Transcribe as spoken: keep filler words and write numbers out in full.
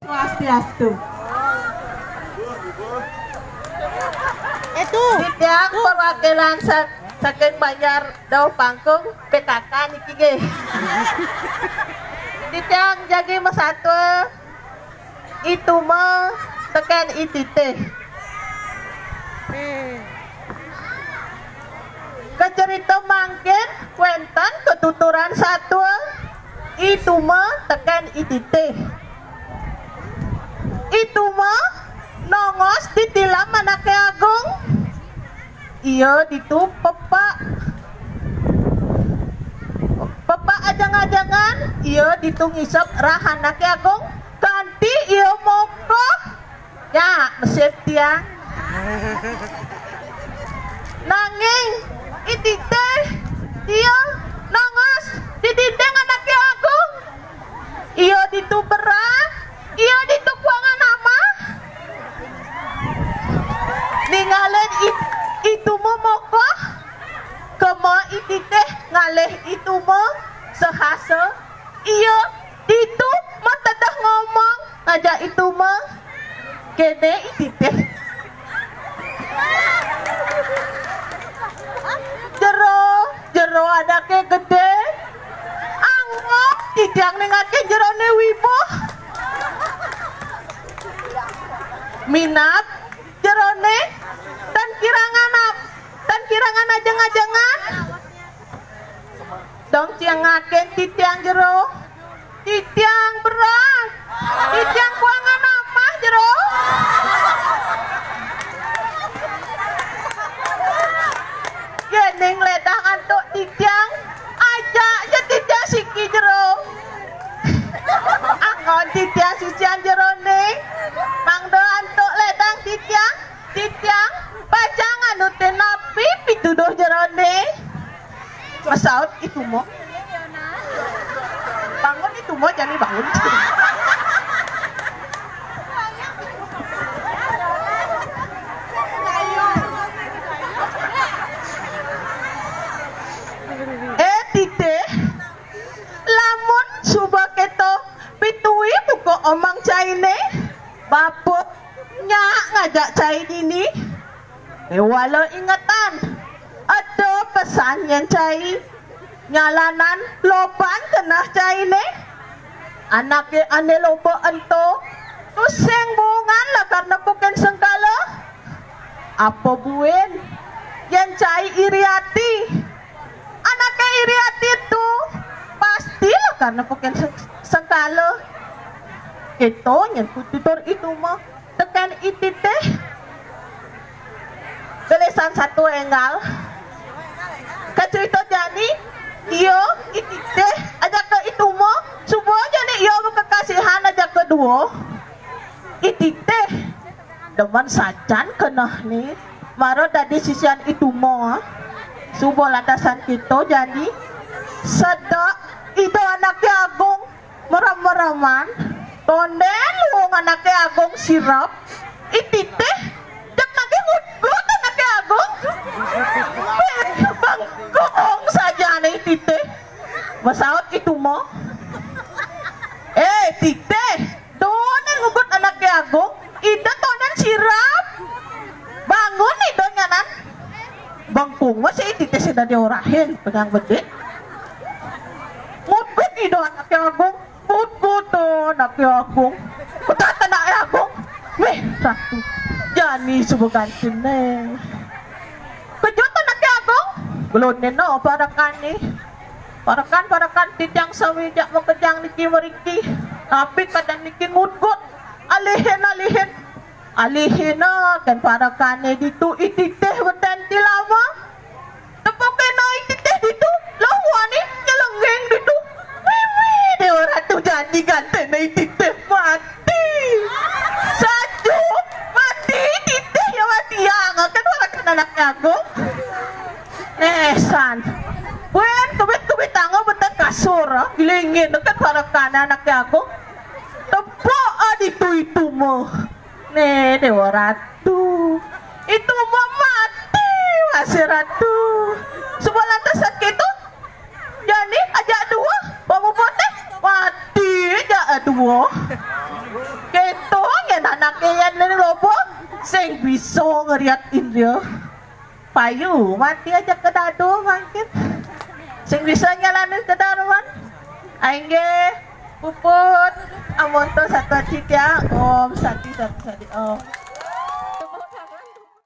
Swastiastu. Itu. Titiang perwakilan sa-, saking Banjar Dauh Pangkung, P K K niki nggih. Titiang jagi masatua, I Tuma tekén I Titih. Kacerita mangkin wénten katuturan satua, I Tuma tekén I Titih. I Tuma nongos di tilam anaké agung. Ia ditu pepek. Pepek ajeng-ajengan, ia ditu ngisep rah anaké agung. Kanti ia mokoh. Nya, mesip tiang. Nanging, I Titih, ia nongos di dinding anaké agung. Ia ditu berah, ia ditu kuangan amah. Ningalin I-, I Tuma mokoh, kema I Titih ngalih I Tuma, sehasa ia ditu matedeh ngomong ngajak I Tuma. Kéné I Titih. Jero, jero anaké gedé. Angok, titiang ningakin jeroné wibuh. Minab, jeroné, tan kirangan ap-, tan kirangan ajeng-ajengan. Dong ciangakin titiang jero. Titiang berah. Titiang kuangan amah jero. Yéning lédang antuk titiang, ajak ja titiang siki jero. Anggon titiang sisian jeroné, mangda antuk lédang titiang, titiang pacang nganutin napi pituduh jeroné. Masaut I Tuma. Bangun I Tuma, jani bangun. Eh, Titih, lamun suba kéto pitui buka omong cainé, bapa nyak ngajak cai dini. Kéwala ingetan, ada pesan nyén cai, nyalanan loban keneh cainé. Anaké ané loba ento, tusing buungan lakar nepukin sengkala. Apa buin, yén cai iri ati? Anaké iri ati to pasti lakar nepukin seng-, sengkala. Kéto nyén pitutur I Tuma tekén I Titih. Gelisang satua énggal. Kacerita jani, ia I Titih ajaka I Tuma, suba jani ia makakasihan ajaka dua. I Titih demen sajan kenehné, mara dadi sisian I Tuma. Suba lantasan kéto jani, sedek ida anaké agung merem-mereman, tondén luung anaké agung sirep, I Titih, jeg nagih ngudgut anaké agung. Bengkung sajan I Titih. Masaut I Tuma. Eh, Titih, tondén ngudgut anaké agung, ida tondén sirep. Bangun ida nyanan. Bengkung masih I Titih sing dadi orahin, pegang bedik. Ngudgut ida anaké agung. Ngudgut anaké agung. Pegat anaké agung. Wéh, Ratu. Jani suba gantiné. Kejut anaké agung. Belum neno parekané. Parekan, parekan titiang sami jak makejang niki mriki. Tapi kadang niki ngudgut. Alihin, alihin. Alihina kén parekané ditu, I Titih betén tilama. Tepukina I Titih ditu, luh wani nyelengging ditu. Wiwi, Déwa Ratu, jani gantiné I Titih mati. Saja mati I Titih ya matiang, kén parekan anaké agung. Eh, san. Buin kebit-kebit tangga betén kasur, ah, gilingin kén parekan anaké agung. Tepuk, ah, ditu I Tuma. Né, Déwa Ratu. I Tuma mati, masih Ratu. Suba lantasan kéto, jani ajak dua, bapa putéh mati ajak dua. Ké Sing bisa ngeriat indria. Payu, mati aja ke dado mangkin. Sing bisa nyalanin kedaruan. Inggih, puput. Amonto satu citya. Om Santi, Santi, Santi, Om.